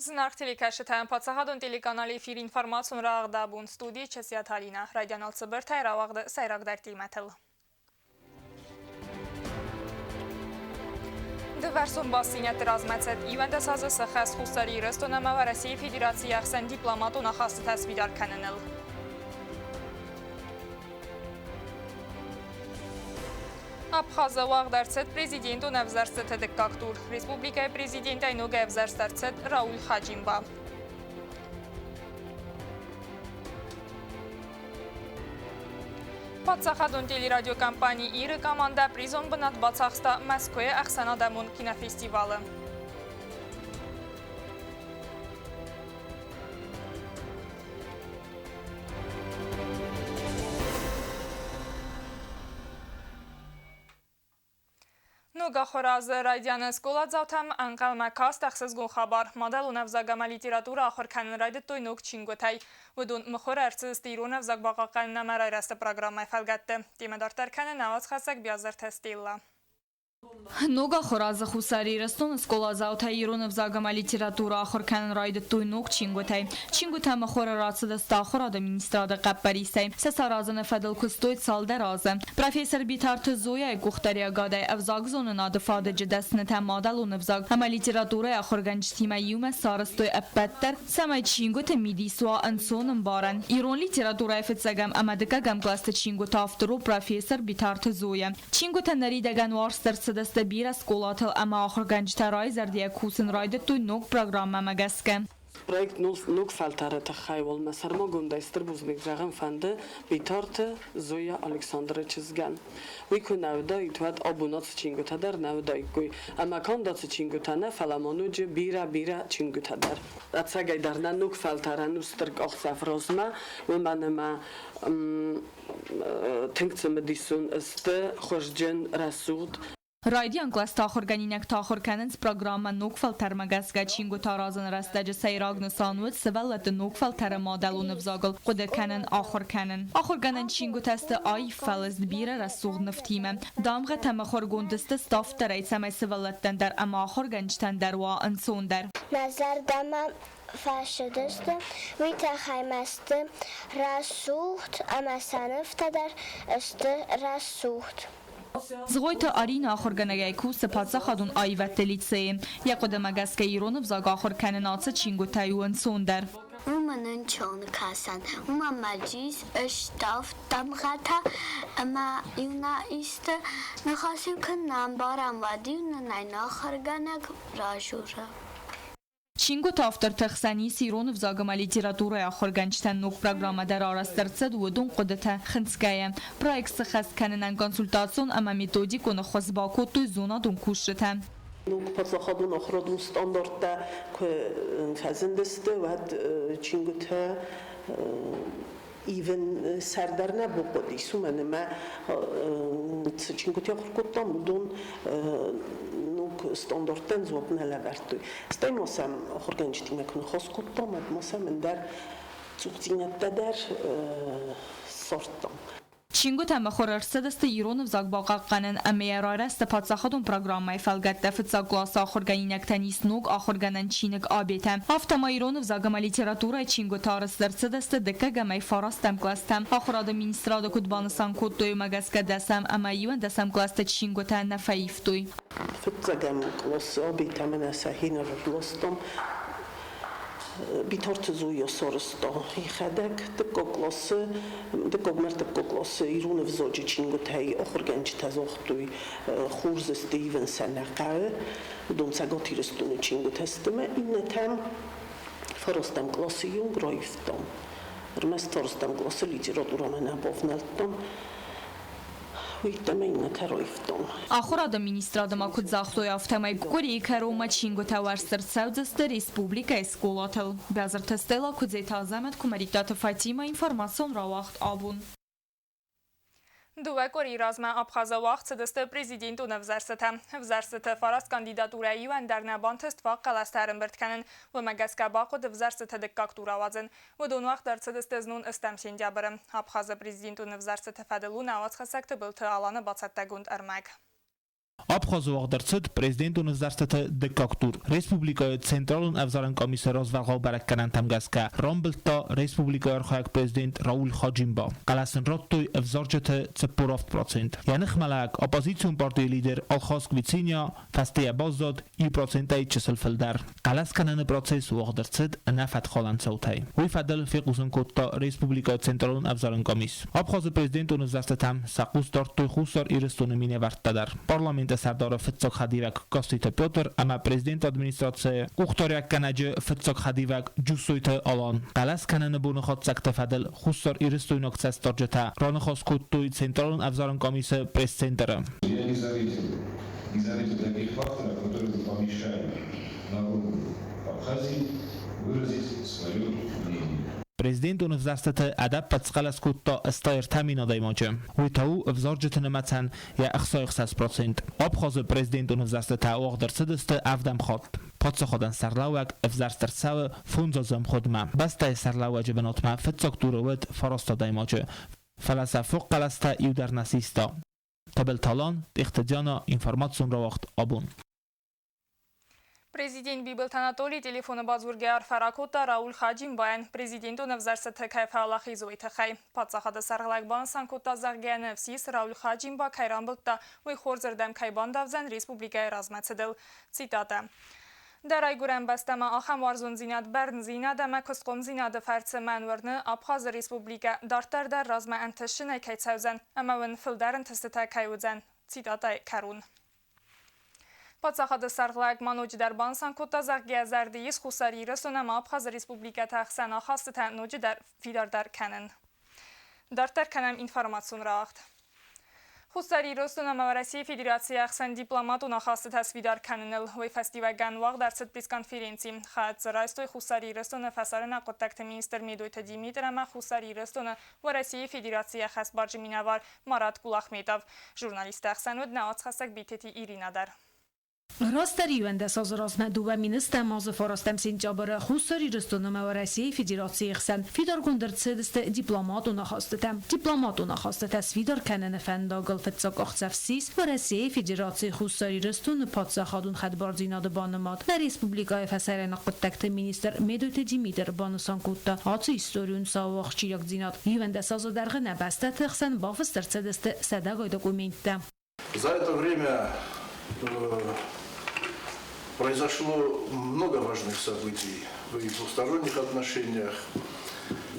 Зынаргъ телекӕсджытӕ, паддзахадон телеканалы эфир информацион рауагъды абон студийы Часиаты Алинӕ. Райдиан алцыбыртӕй рауагъды сӕйрагдӕр темӕтыл. Дывӕрсон бастдзинӕдты размӕцыд 11 азы сӕххӕст Хуссар Ирыстон ӕмӕ Уӕрӕсейы Федерацийы ӕхсӕн дипломатон ахастытӕ сфидар кӕныныл. Абхазы уагъд ӕрцыд президентон ӕвзӕрстыты дыккаг тур. Республикӕйы президентӕй ног ӕвзӕрст ӕрцыд Рауль Хаджимба. Паддзахадон телерадиокомпани Иры командӕ призон бынат бацахста Мӕскуыйы ӕхсӕнадӕмон кинофестивалы. Ног ахуыр азы райдианы скъоладзаутӕм ӕнхъӕлмӕ каст ӕхсызгон хабар. Мадӕлон ӕвзаг ӕмӕ литературӕ ахуыр кӕнын райдыдтой ног чингуытӕй. Уыдон мыхуыр ӕрцыдысты ирон ӕвзаг бахъахъхъӕнын ӕмӕ райрӕзты программӕйы фӕлгӕтты. Темӕ дарддӕр кӕны науӕдзхӕссӕг Биазырты Стелла. Ног ахуыр азы Хуссар Ирыстоны скъоладзаутӕ ирон ӕвзаг ӕмӕ литературӕ ахуыр кӕнын райдыдтой ног чингуытӕй. Чингуытӕ мыхуыры рацыдысты ахуырады министрады хъӕппӕрисӕй. Сӕ саразыны фӕдыл куыстой цалдӕр азы. Профессор Битарты Зояйы къухдариӕгадӕй ӕвзагзонынады фадыджы дӕснытӕ мадӕлон ӕвзаг ӕмӕ литературӕйы ахуыргӕнджытимӕ иумӕ сарӕзтой ӕппӕт дӕр, цӕмӕй чингуыты мидис уа ӕнцон ӕмбарӕн. Ирон литературӕйы фыццӕгӕм ӕмӕ дыккӕгӕм кълӕсты чингуыты автор у профессор Битарты Зоя. Чингуытӕ ныридӕгӕн уарзт ӕрцыдысты бирӕ скъолатыл ӕмӕ ахуыргӕнджытӕ райзӕрдийӕ кусын райдыдтой ног программӕмӕ гӕсгӕ. Проект ног фӕлтӕры тыххӕй уал мӕ сӕрмагондӕй стыр бузныг зӕгъын фӕнды Битарты Зоя Александры чызгӕн. Уый куы нӕ уыдаид, уӕд абон ацы чингуытӕ дӕр нӕ уыдаиккой. Ӕмӕ канд ацы чингуытӕ нӕ, фӕлӕ ма ноджы бирӕ-бирӕ чингуытӕ дӕр. Ӕцӕгӕйдӕр нӕ ног фӕлтӕрӕн у стыр къахдзӕф размӕ, уымӕн ӕмӕ тынг цымыдисон сты, хуызджын, рӕсугъд. Райдиан кълӕсты ахуыргӕнинӕгтӕ ахуыр кӕнынц программӕ Ног фӕлтӕрмӕ гӕсгӕ чингуытӕ аразыны рӕстӕджы сӕйраг нысан уыд сывӕллӕтты ног фӕлтӕры мадӕлон ӕвзагыл хъуыды кӕнын, ахуыр кӕнын. Ахуыргӕнӕн чингуытӕ сты аив фӕлыст бирӕ рӕсугъд нывтимӕ. Дамгъӕтӕ мыхуыргонд сты ставддӕрӕй, цӕмӕй сывӕллӕттӕн дӕр ӕмӕ ахуыргӕнджытӕн дӕр уа ӕнцондӕр. Мӕ зӕрдӕмӕ фӕцыдысты, уый тыххӕй ма сты рӕсугъд ӕмӕ сӕ нывтӕ дӕр сты рӕсугъд. Згъойты Аринӕ ахуыргӕнӕгӕй кусы паддзахадон аивӕдты лицейы. Йӕ хъуыдымӕ гӕсгӕ ирон ӕвзаг ахуыр кӕнын ацы чингуытӕй у ӕнцондӕр. Уымӕн ӕнцон кӕсӕн, уымӕн ма джиз ставд дамгъӕтӕ ӕмӕ иу нӕ исты ныхас-иу куы нӕ ӕмбарӕм, уӕд-иу нын ӕй нӕ ахуыргӕнӕг радзуры. Чингуыты авторты хсӕн ис ирон ӕвзаг ӕмӕ литературӕйы ахуыргӕнджытӕн ног программӕ дӕр арӕзт ӕрцыд уыдон хъуыдытӕ хынцгӕйӕ. Проект сыххӕст кӕнынӕн консультацион ӕмӕ методикон ӕххуыс бакодтой зонадон кусджытӕ. Ног паддзахадон ахуырадон стандарттӕ куы фӕзындысты, уӕд чингуытӕ ивын сӕрдар нӕ бахъуыдис, уымӕн ӕмӕ цы чингуытӕ ахуыр кодтам, уыдон ног стандарттӕн дзуапп нӕ лӕвӕрдтой. Стӕй ма сӕм ахуыргӕнджытимӕ куы ныхас кодтам, уӕд ма сӕм ӕндӕр цухдзинӕдтӕ дӕр ссардтам. Чингуытӕ мыхуыр ӕрцыдысты ирон ӕвзаг бахъахъхъӕнын ӕмӕ йӕ райрӕзты паддзахадон программӕйы фӕлгӕтты фыццаг къласы ахуыргӕнинӕгтӕн ис ног ахуыргӕнӕн чиныг Абетӕ. Афтӕ ма ирон ӕвзаг ӕмӕ литературӕйы чингуытӕ арӕзт ӕрцыдысты дыккӕгӕмӕй фарастӕм кълӕстӕм. Ахуырады министрады куыд банысан кодтой, уымӕ гӕсгӕ дӕсӕм ӕмӕ иуӕндӕсӕм кълӕсты чингуытӕ нӕ фӕивтой. Фыццӕгӕм къласы Абетӕ мӕнӕ сӕхи ныр ӕрластам. Битарты Зоя сарӕзта йӕхӕдӕг дыккаг къласы, дыккаг ӕртыккаг къласы ирон ӕвзаджы чингуытӕй ахуыргӕнджытӕ загътой, хорз сты, ивын сӕ нӕ хъӕуы. Уыдон Цӕгат Ирыстоны чингуытӕ сты ӕмӕ иннӕтӕм фарастӕм къласы онг раивтам. Ӕрмӕст фарастӕм къласы литературӕмӕ нӕ бавнӕлдтам. Уыйдтӕмӕ иннӕтӕ раивтон. Ахуырады министрады ма куыд загътой, афтӕмӕй къуырийы кӕронмӕ чингуытӕ уӕрст ӕрцӕудзысты республикӕйы скъолатыл. Бязырты Стелла, Куыдзеты Азӕмӕт, Куымӕридтаты Фатимӕ, информацион рауагъд абон. Дыууӕ къуырийы размӕ Абхазы уагъд цыдысты президентон ӕвзӕрстытӕ. Ӕвзӕрстыты фараст кандидатурӕ иуӕн дӕр нӕ бантыст фаг хъӕлӕстӕ ӕрӕмбырд кӕнын. Уымӕ гӕсгӕ бахъуыд ӕвзӕрстыты дыккаг тур ауадзын. Уыдон уагъд ӕрцыдысты знон ӕстӕм сентябры. Абхазы президентон ӕвзӕрстыты фӕдыл у нӕуӕдзхӕссӕг Тыбылты Аланы бацӕттӕгонд ӕрмӕг. Абхазы уагъд ӕрцыд президентон ӕвзӕрстыты дыккаг тур. Республикӕйы Централон ӕвзарӕн къамисы развӕлгъау бӕрӕггӕнӕнтӕм гӕсгӕ рамбылдта республикӕйы архайӕг президент Рауль Хаджимба. Хъӕлӕс ын радтой ӕвзарджыты 47%. Йӕ ныхмӕлӕг оппозицион партийы лидер Алхас Квициния фӕстейӕ баззад иу процентӕй чысыл фылдӕр. Хъӕлӕс кӕныны процесс уагъд ӕрцыд ӕнӕфӕткхалӕн цаутӕй. Уый фӕдыл фехъусын кодта республикӕйы Централон ӕвзарӕн къамис. Абхазы президентон ӕвзӕрстытӕм сӕ хъус дардтой Хуссар Ирыстоны минӕвӕрттӕ дӕр. Парламенты сӕрдары фыццаг хӕдивӕг Гасситы Петр ӕмӕ президенты администрацийы къухдариуӕггӕнӕджы фыццаг хӕдивӕг Джуссойты Алан. Хъӕлӕс кӕныны боны хатдзӕгты фӕдыл Хуссар Ирыстойнаг цӕстдарджытӕ раныхас кодтой Централон ӕвзарӕн къамисы пресс-центры. Я не заметил, не заметил таких факторов, которые бы помешали народу Абхазии выразить свое мнение. Президентон ӕвзӕрстыты ӕдӕппӕт схъӕлӕс кодта 83 000 адӕймаджы. Уый та у ӕвзарджыты нымӕцӕн йӕ 66%. Абхазы президентон ӕвзӕрстытӕ уагъд ӕрцыдысты ӕвдӕм хатт. Паддзахадӕн сӕргълӕууӕг ӕвзӕрст ӕрцӕуы фондзазы ӕмгъуыдмӕ. Бӕстӕйы сӕргълӕууӕджы бынатмӕ фыццаг туры уыд фараст адӕймаджы, фӕлӕ сӕ фог хъӕлӕстӕ иу дӕр нӕ систа. Тыбылты Алан, Тъехты Диана, информацион рауагъд Абон. Президент Бибылты Анатолий телефоны бадзургӕ арфӕ ракодта Рауль Хаджимбайӕн президентон ӕвзӕрстыты кӕй фӕуӕлахиз, уый тыххӕй. Паддзахады сӕргълӕг банысан кодта, зӕгъгӕ, ӕнӕфсис Рауль Хаджимба кӕй рамбылдта, уый хорзырдӕм кӕй бандавдзӕн республикӕйы размӕцыдыл. Цитатӕ. Дӕ райгуырӕн бӕстӕмӕ ахӕм уарзондзинад, бӕрндзинад ӕмӕ куыстхъомдзинады фӕрцы мӕн уырны, Абхазы Республикӕ дарддӕр дӕр размӕ ӕнтыстджынӕй кӕй цӕудзӕн ӕмӕ уын фылдӕр ӕнтыстытӕ кӕй уыдзӕн. Цитатӕйы кӕрон. Паддзахады сӕргълӕг ма ноджыдӕр банысан кодта, зӕгъгӕ, зӕрды ис Хуссар Ирыстон ӕмӕ Абхазы республикӕты ӕхсӕн ахастытӕ ноджыдӕр фидардӕр кӕнын. Дарддӕр кӕнӕм информацион рауагъд. Хуссар Ирыстон ӕмӕ Уӕрӕсейы Федерацийы ӕхсӕн дипломатон ахастытӕ сфидар кӕныныл. Уый фӕстиуӕгӕн уагъд ӕрцыд пресс-конференци. Хайад дзы райстой Хуссар Ирыстоны фӕсарӕйнаг хъуыддӕгты министр Медойты Димитр ӕмӕ Хуссар Ирыстоны Уӕрӕсейы Федерацийы ӕххӕстбарджын минӕвар Марат Кулахметов. Журналистты ӕхсӕн уыд нӕ уацхӕссӕг Битети Ирина дӕр. Растдӕр 11 азы размӕ 2010 азы 9 сентябры Хуссар Ирыстон ӕмӕ Уӕрӕсейы Федерацийы хсӕн фидаргонд ӕрцыдысты дипломатон ахастытӕ. Дипломатон ахастытӕ сфидар кӕныны фӕндагыл фыццаг къахдзӕф ссис Уӕрӕсейы Федерацийы Хуссар Ирыстоны паддзахадон хӕдбардзинады банымад. Нӕ республикӕйы фӕсарӕйнаг хъуыддӕгты министр Медойты Димитр банысан кодта, ацы историон цауы ахсджиагдзинад. 11 азы дӕргъы нӕ бӕстӕты хсӕн бафыст ӕрцыдысты сӕдӕгай документтӕ. За это время произошло много важных событий в двусторонних отношениях.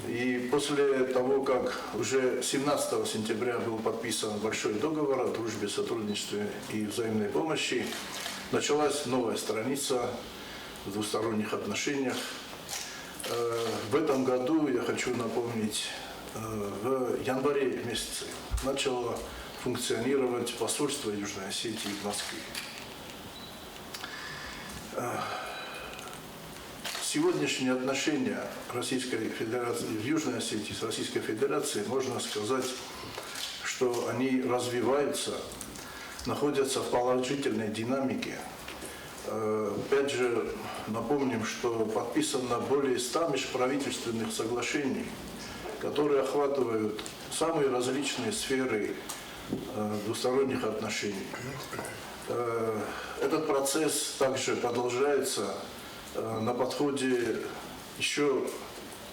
И после того, как уже 17 сентября был подписан большой договор о дружбе, сотрудничестве и взаимной помощи, началась новая страница в двусторонних отношениях. В этом году, я хочу напомнить, в январе месяце начало функционировать посольство Южной Осетии в Москве. Сегодняшние отношения Российской Федерации в Южной Осетии с Российской Федерацией, можно сказать, что они развиваются, находятся в положительной динамике. Опять же, напомним, что подписано более 100 межправительственных соглашений, которые охватывают самые различные сферы двусторонних отношений. Этот процесс также продолжается. На подходе еще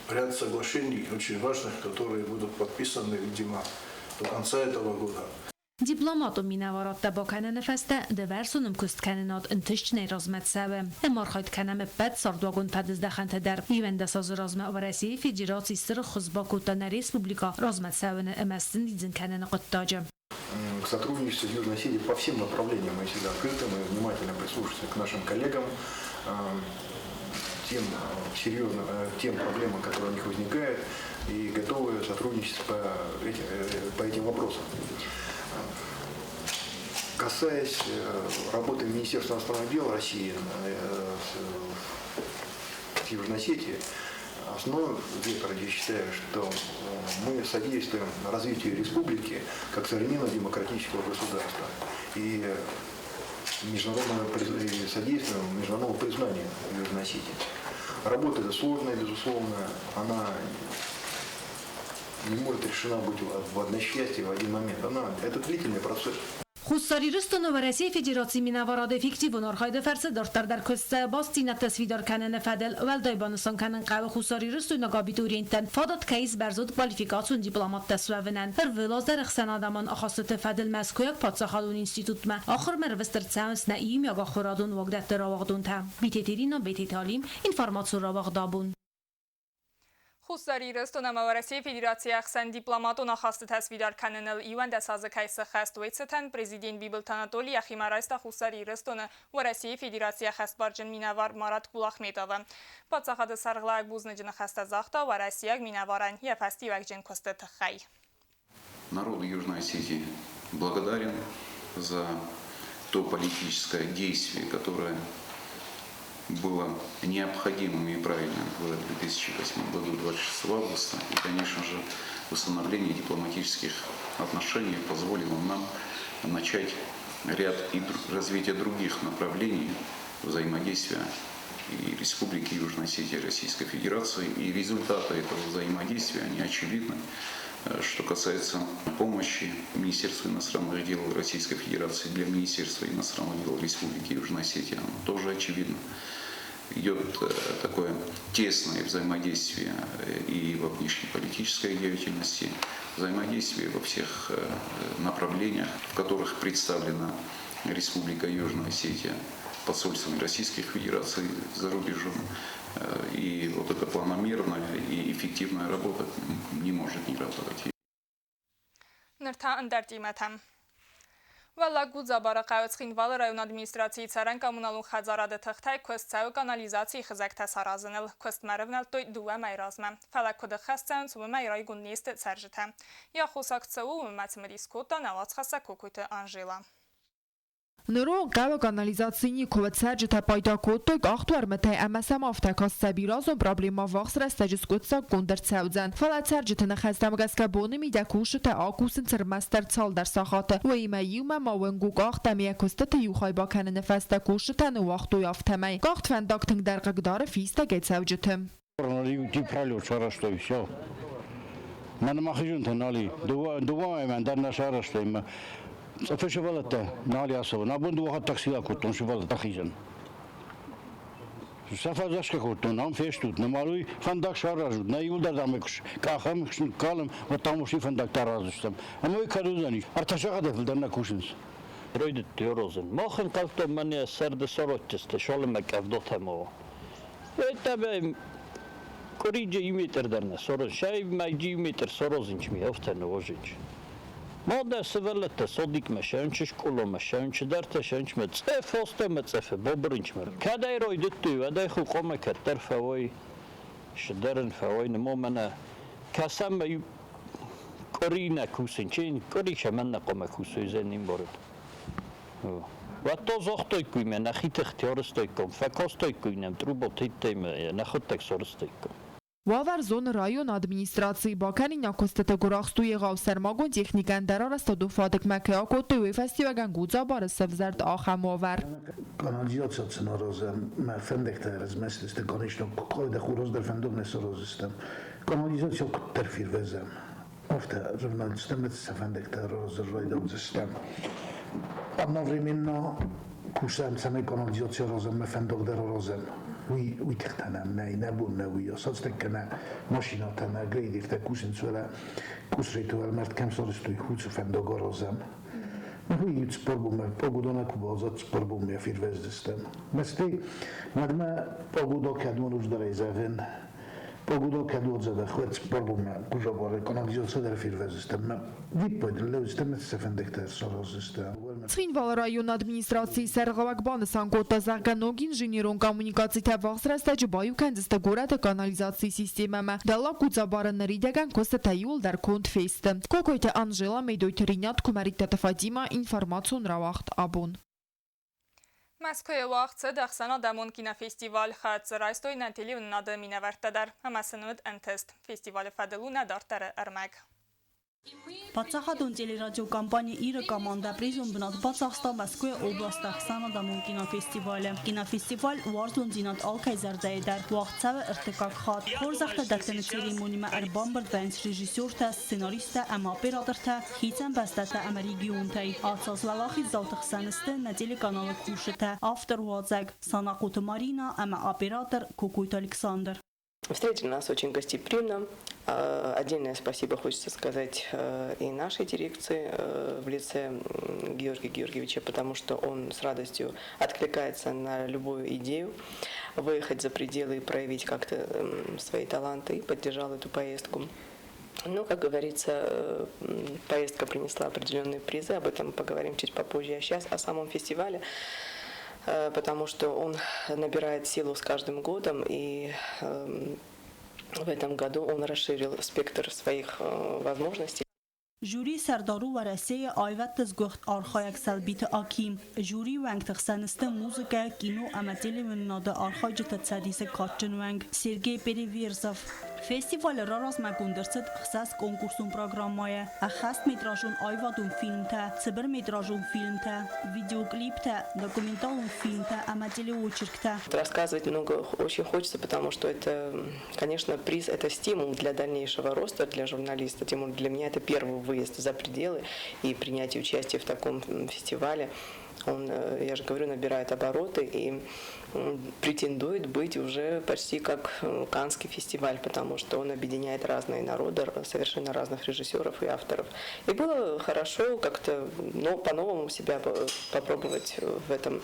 ряд соглашений, очень важных, которые будут подписаны, видимо, до конца этого года. Дипломатон минӕварадтӕ бакӕныны фӕстӕ дывӕрсон ӕмкуысткӕнынад ӕнтыстджынӕй размӕ цӕуы. Ӕмархайд кӕнӕм ӕппӕт цардуагон фӕдыздӕхӕнты дӕр. 11 азы размӕ Уӕрӕсейы Федераци стыр ӕххуыс бакодта нӕ республикӕ размӕ цӕуыны ӕмӕ сӕндидзын кӕныны хъуыддаджы. К сотрудничеству с Южной Осетией по всем направлениям мы всегда открыты, мы внимательно прислушиваемся к нашим коллегам, тем серьезным, тем проблемам, которые у них возникают, и готовы сотрудничать по этим вопросам. Касаясь работы Министерства иностранных дел России в Южной Осетии, основной вектор, я считаю, что мы содействуем развитию республики как современного демократического государства и содействуем международному признанию Южной Осетии. Работа эта сложная, безусловно, она не может решена быть в одночасье, в один момент. Это длительный процесс. Хуссар Ирыстоны Уӕрӕсейы Федерацийы минӕварады эффективон архайды фӕрцы дарддӕр дӕр куыст цӕуы бастдзинӕдтӕ сфидар кӕныны фӕдыл. Уӕлдай банысан кӕнын хъӕуы хуссарирыстойнаг абитуриенттӕн фадат кӕй ис бӕрзонд квалификацион дипломаттӕ суӕвынӕн. Ӕрвылаз дӕр ӕхсӕнадӕмон ахастыты фӕдыл Мӕскуыйаг паддзахадон институтмӕ ахуырмӕ ӕрвыст ӕрцӕуынц нӕ иумиаг ахуырадон уагдӕтты рауагъдонтӕ. Битеты Ирина, Бететы Алим, информацион рауагъд абон. Хуссар Ирыстон ӕмӕ Уӕрӕсейы Федерацийы ӕхсӕн дипломатон ахастытӕ сфидар кӕныныл 11 азы кӕй сыххӕст, уый цытӕн президент Бибылты Анатоли йӕхимӕ райста Хуссар Ирыстоны Уӕрӕсейы Федерацийы ӕххӕстбарджын минӕвар Марат Кулахметовы. Паддзахады сӕргълӕууӕг бузныджы ныхӕстӕ загъта уӕрӕсейаг минӕварӕн йӕ фӕстиуӕгджын куысты тыххӕй. Народу Южной Осетии благодарен за то политическое действие, которое было необходимым и правильным в 2008 году 26 августа. И, конечно же, установление дипломатических отношений позволило нам начать ряд и развитие других направлений взаимодействия и Республики Южная Осетия, и Российской Федерации. И результаты этого взаимодействия, они очевидны. Что касается помощи Министерству иностранных дел Российской Федерации для Министерства иностранных дел Республики Южная Осетия, оно тоже очевидно. Идет такое тесное взаимодействие и во внешнеполитической деятельности, взаимодействие во всех направлениях, в которых представлена Республика Южная Осетия посольствами Российских Федераций за рубежом. И вот эта планомерная и эффективная работа не может не радовать. Ныр та ӕндӕр темӕтӕм. Уӕллаг Гудзабары хъӕуы Цхинвалы районы администрацийы цӕрӕн-коммуналон хӕдзарады тыхтӕй куыст цӕуы канализацийы хызӕгтӕ саразыныл. Куыстмӕ рывнӕлдтой дыууӕ мӕйы размӕ. Фӕлӕ куыд ӕххӕст цӕуынц, уымӕй райгонд не сты цӕрджытӕ. Йӕ аххосаг цы у, уымӕ цымыдис кодта нӕ уацхӕссӕг Кокойты Анжела. Ныронг хъӕуы канализаци никуы уыд, цӕрджытӕ пайда кодтой къахтуӕрмытӕй ӕмӕ сӕм афтӕ каст сӕ бирӕазон проблемӕ ӕввахс рӕстӕджы скъуыддзаггонд ӕрцӕудзӕн. Фӕлӕ цӕрджыты ныхӕстӕм гӕсгӕ боны мидӕг кусджытӕ акусынц ӕрмӕстдӕр цалдӕр сахаты. Уыимӕ иумӕ ма уӕнгу къахт ӕмӕ йӕ куыстыты иу хай бакӕныны фӕстӕ кусджытӕ ныууагътой афтӕмӕй. Къахт фӕндаг тынгдӕр хъыгдары фистӕгӕй цӕуджыты. Пролет сарӕзтой, все. Мӕнӕ ма хизынтӕ нал и. Дыууӕ мӕн дӕр нӕ сарӕзтой. Цъыфы сывӕллӕттӕ нал ацӕуын. Абон дыууӕ хатт такси акодтон сывӕллӕттӕ хизын. Сӕ фӕдзӕхсгӕ кодтон, ам фестут, нымар уый фӕндаг саразут, нӕ иуылдӕр дам къахӕм, ныккалӕм, уӕд там уыцы фӕндӕгтӕ араздзыстӕм. Ӕмӕ уый кӕд уыдзӕнис? Ӕртӕ сахатӕй фылдӕр нӕ кусынц. Райдыдтой розын. Мах ӕнхъӕлдтам мӕнӕ сӕрды соротчысты, шалымӕ къӕвдатӕм. Это къуыриджы иу метр дӕр нӕ сорын, сай мӕйджы иу метр сорозынч ми афтӕ ныуазынч. Мадӕ сывӕллӕттӕ садикмӕ, сӕнчы скъоламӕ, сӕнчы дӕртӕ, сӕнчмӕ, цъӕф фостӕмӕ цъӕфы, бабырынчмӕ. Кӕдӕй райдыдтой, уӕдӕй хукъомӕ кӕддӕр фӕуой, сыдӕрын фӕуой, нымо мӕнӕ кӕсӕм къуыри нӕ кусын, чи къуыри сӕмӕн нӕ хъуамӕ кусой, зӕн нимбарыд. Уӕд загътаиккой мӕ нӕхи тыхтӕ арызтаиккам, фӕкастаиккой нӕм трубатӕй нӕхуыдтӕг сарызтаиккам. Уавӕр зоны районы администрацийы бакӕнинаг куыстыты гуырахст у егъау сӕрмагонд техникӕ ӕндӕр арӕзтадон фадыгмӕ кӕй акодтой, уый фӕстиуӕгӕн Гудзабары сӕвзӕрд ахӕм уавӕр. Канализация сын аразӕм, мӕ фӕндӕгтӕ ӕрызмӕстысты, конечно, куы раздӕр фӕндаг нӕ сараздзыстӕм. Канализация куыддӕр фервӕзӕм, афтӕ рывналдзыстӕм, сӕ фӕндӕгтӕ райдайдзыстӕм. Одновременно кусӕм, цӕмӕй канализация аразӕм, мӕ фӕндаг дӕр аразӕм. Уый тыхтӕ нӕм нӕй, нӕ бон нӕ уый асацтӕг кӕнӕ машинатӕ, нӕ грейдертӕ кусынц, фӕлӕ кусрейты уӕлмӕрд кӕм сарӕзтой, уыцы фӕндаг аразӕм. Уый 4 бонмӕ, погода куы баззад, 4 бонмӕ фервӕздзыстӕм. Мӕстӕй уӕдмӕ погода кӕд уон уыздӕрӕй зӕгъын, погода кӕд уодзӕбӕх, уӕд 4 бонмӕ Гудзабары канализация дӕр фервӕздзыстӕм. Виппайды лӕудзыстӕм, сӕ фӕндӕгтӕ сараздзыстӕм. Цхинвалы районы администрацийы сӕргълӕууӕг банысан кодта, зӕгъгӕ, ног инженерон коммуникацитӕ ӕввахс рӕстӕджы баиу кӕндзысты горӕты канализацийы системӕмӕ. Дӕллаг Гудзабары ныридӕгӕн куыстытӕ иууылдӕр конд фесты. Кокойты Анжела, Медойты Ринат, Куымӕридтаты Фатима, информацион рауагъд «Абон». Мӕскуыйы уагъд цыд ӕхсӕнадӕмон кинофестиваль. Хайад дзы райстой нӕ телеуынынады минӕвӕрттӕ дӕр ӕмӕ сын уыд ӕнтыст. Фестивалы фӕдыл у нӕ дарддӕры ӕрмӕг. Паддзахадон телерадиокомпани «Ир»-ы командӕ призон бынат бацахста Мӕскуыйы областы ӕхсӕнадӕмон кинофестивалы. Кинофестиваль «Уарзондзинад алкӕй зӕрдӕйы дӕр» уагъд цӕуы ӕртыккаг хатт. Хорзӕхтӕ дӕттыны церемонимӕ ӕрбамбырд вӕййынц режиссертӕ, сценаристтӕ ӕмӕ оператортӕ хицӕн бӕстӕтӕ ӕмӕ регионтӕй. Ацы аз уӕлахиздзауты хсӕн сты нӕ телеканалы кусджытӕ, автор-уадзӕг Санахъоты Марина ӕмӕ оператор Кокойты Александр. Встретили нас очень гостеприимно. Отдельное спасибо хочется сказать и нашей дирекции в лице Георгия Георгиевича, потому что он с радостью откликается на любую идею выехать за пределы и проявить как-то свои таланты и поддержал эту поездку. Ну, как говорится, поездка принесла определенные призы, об этом поговорим чуть попозже. А сейчас о самом фестивале, потому что он набирает силу с каждым годом, и в этом году он расширил спектр своих возможностей. Жюри сӕрдар у Уӕрӕсейы аивӕдты сгуыхт архайӕг Сӕлбиты Аким. Жюрийы уӕнгты хсӕн сты музыкӕ, кино ӕмӕ телеуынынады архайджыты цӕдисы кадджын уӕнг Сергей Переверзов. Фестивалы раразмӕгонд ӕрцыд ӕхсӕз конкурсон программӕйӕ, ӕххӕстметражон аивадон фильмтӕ, цыбырметражон фильмтӕ, видеоклиптӕ, документалон фильмтӕ ӕмӕ телеочерктӕ. Рассказывать много очень хочется, потому что это, конечно, приз – это стимул для дальнейшего роста для журналиста. Тем более для меня это первый выезд за пределы и принятие участия в таком фестивале. Он, я же говорю, набирает обороты и претендует быть уже почти как Каннский фестиваль, потому что он объединяет разные народы, совершенно разных режиссеров и авторов. И было хорошо как-то, но по-новому себя попробовать в этом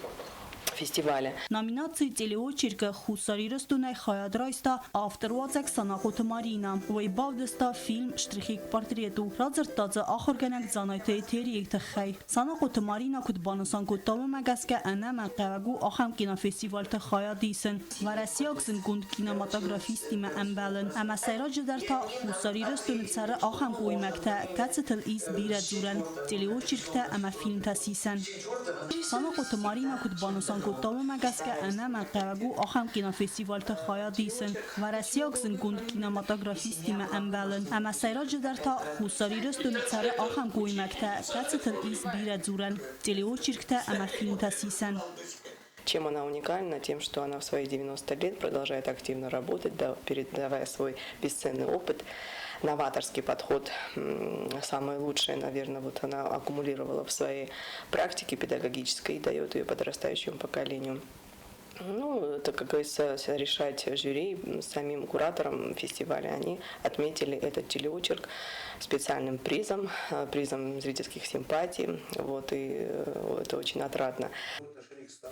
фестивале. Номинаци «Телеочерк» Хуссар Ирыстонӕй хайад райста автор-уадзӕг Санахъоты Марина. Уый бавдыста фильм «Штрихи к портрету». Радзырдта дзы ахуыргӕнӕг Дзанайты Этерийы тыххӕй. Санахъоты Марина куыд банысан кодта, уымӕ гӕсгӕ ӕнӕмӕнгхъӕуӕг у ахӕм кинофестивальты хайад исын, уӕрӕсейаг зындгонд кинематографисттимӕ ӕмбӕлын ӕмӕ сӕйраджыдӕр та Хуссар Ирыстоны цӕры ахӕм гоймӕгтӕ, кӕцытыл ис бирӕ дзурӕн, телеочерктӕ ӕмӕ фильмтӕ сисӕн. Санахъоты Марина куыд банысан кодта, уымӕ гӕсгӕ ӕнӕмӕнгхъӕуӕг у ахӕм кинофестивальты хайад исын, уӕрӕсейаг зындгонд кинематографисттимӕ ӕмбӕлын ӕмӕ сӕйраджыдӕр та Хуссар Ирыстоны цӕры ахӕм гоймӕгтӕ, кӕцытыл ис бирӕ дзурӕн, телеочерктӕ ӕмӕ фильмтӕ сисӕн. Чем она уникальна? Тем, что она в свои 90 лет продолжает активно работать, да, передавая свой бесценный опыт, новаторский подход, самое лучшее, наверное, вот она аккумулировала в своей практике педагогической и дает ее подрастающему поколению. Ну, это, как говорится, решать жюри, самим куратором фестиваля. Они отметили этот телеочерк специальным призом, призом зрительских симпатий. Вот, и это очень отрадно.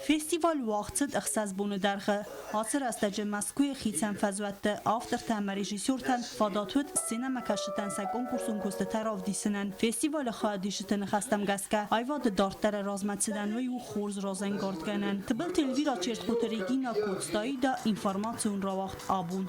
Фестиваль уагъд цыд 6 боны дӕргъы. Ацы рӕстӕджы Мӕскуыйы хицӕн фӕзуӕтты автортӕ ӕмӕ режиссертӕн фадат уыд сценӕмӕкӕсджытӕн сӕ конкурсон куыстытӕ равдисынӕн. Фестивалы хайадисджыты ныхӕстӕм гӕсгӕ, аивады дарддӕры размӕцыдӕн уый у хорз разӕнгардгӕнӕн. Тыбылты Эльвира, Чертхъоты Регина, Коцты Аида, информацион рауагъд «Абон».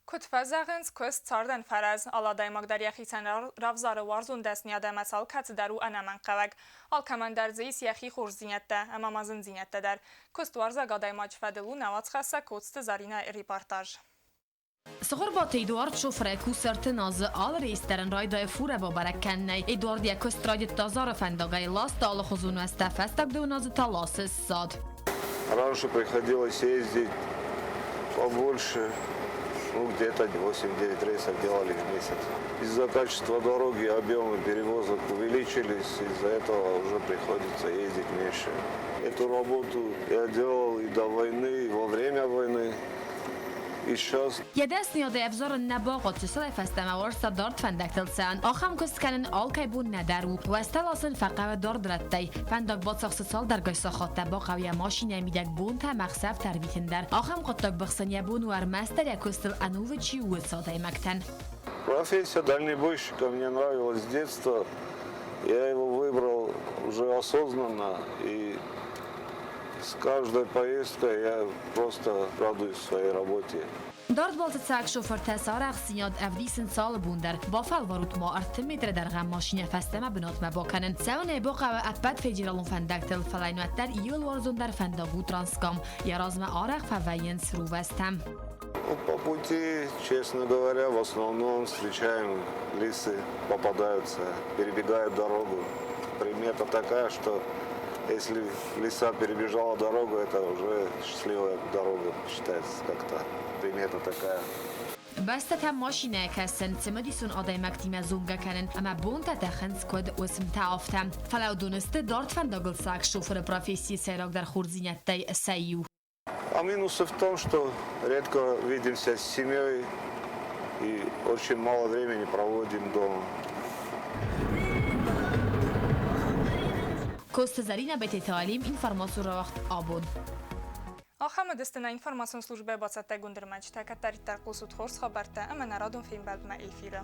Куыд фӕзӕгъынц, куыст цардӕн фӕрӕз. Алы адӕймаг дӕр йӕхицӕн равзары уарзон дӕсныйад ӕмӕ сӕ алкӕцыдӕр у ӕнӕмӕнгхъӕуӕг. Алкӕмӕн дӕр дзы ис йӕхи хорздзинӕдтӕ ӕмӕ ма зындзинӕдтӕ дӕр. Куыстуарзаг адӕймаджы фӕдыл у нӕ уацхӕссӕг Коцты Зӕринӕйы репортаж. Цыхуырбаты Эдуард шофырӕй кусы ӕртын азы. Алы рейс дӕр ын райдайы фурӕ бабӕрӕг кӕнынӕй. Эдуард йӕ куыст райдыдта Зары фӕндагӕй, ласта алыхуызон уӕзтӕ, фӕстаг дыууын азы та ласы ссад. Раньше приходилось ездить побольше, ну, где-то 8-9 рейсов делали в месяц. Из-за качества дороги объемы перевозок увеличились, из-за этого уже приходится ездить меньше. Эту работу я делал и до войны, и во время войны, и сейчас. Йӕ дӕсныйадӕй ӕвзарын нӕ бахъуыд, чысылӕй фӕстӕмӕ уарзта дард фӕндӕгтыл цӕуын. Ахӕм куыст кӕнын алкӕй бон нӕдӕр у. Уӕзтӕ ласын фӕхъӕуы дард рӕттӕй. Фӕндаг бацахсы цалдӕргай сахаттӕ, бахъӕуы йӕ машинӕйы мидӕг бонтӕ ӕмӕ ӕхсӕвтӕ ӕрвитын дӕр. Ахӕм хъуыддаг быхсын йӕ бон у ӕрмӕстдӕр йӕ куыстыл ӕнувыд чи у, уыцы адӕймӕгтӕн. Профессия дальнобойщика мне нравилась с детства. Я его выбрал уже осознанно, и с каждой поездкой я просто радуюсь своей работе. Дард балцы цӕг шофыртӕ сӕ арӕхстдзинад ӕвдисынц алы бон дӕр. Бафӕлварут ма 30 метры дӕргъӕн машинӕ фӕстӕмӕ бынатмӕ бакӕнын. Цӕуынӕй бахъӕуы ӕппӕт федералон фӕндӕгтыл, фӕлӕ йын уӕддӕр иууыл уарзондӕр фӕндаг у Транскам. Йӕ размӕ арӕх фӕвӕййынц рувӕстӕ. Ну, по пути, честно говоря, в основном встречаем лисы, попадаются, перебегают дорогу. Примета такая, что если лиса перебежала дорогу, это уже счастливая дорога считается как-то. Примета такая. Бӕстӕтӕм машинӕйӕ кӕсын, цымыдисон адӕймӕгтимӕ зонгӕ кӕнын ӕмӕ бонтӕ тӕхынц куыд уысмтӕ, афтӕ. Фӕлӕ уыдон сты дард фӕндагыл цӕуӕг шофыры профессийы сӕйрагдӕр хорздзинӕдтӕй сӕ иу. А минусы в том, что редко видимся с семьей и очень мало времени проводим дома. Коцты Зӕринӕ, Бететы Алим, информацион рауагъд Абон. Ахӕм уыдысты нӕ информацион службӕйы бацӕттӕгонд ӕрмӕджытӕ. Кӕддӕриддӕр хъусут хорз хабӕрттӕ ӕмӕ нӕ радон фембӕлдмӕ эфиры.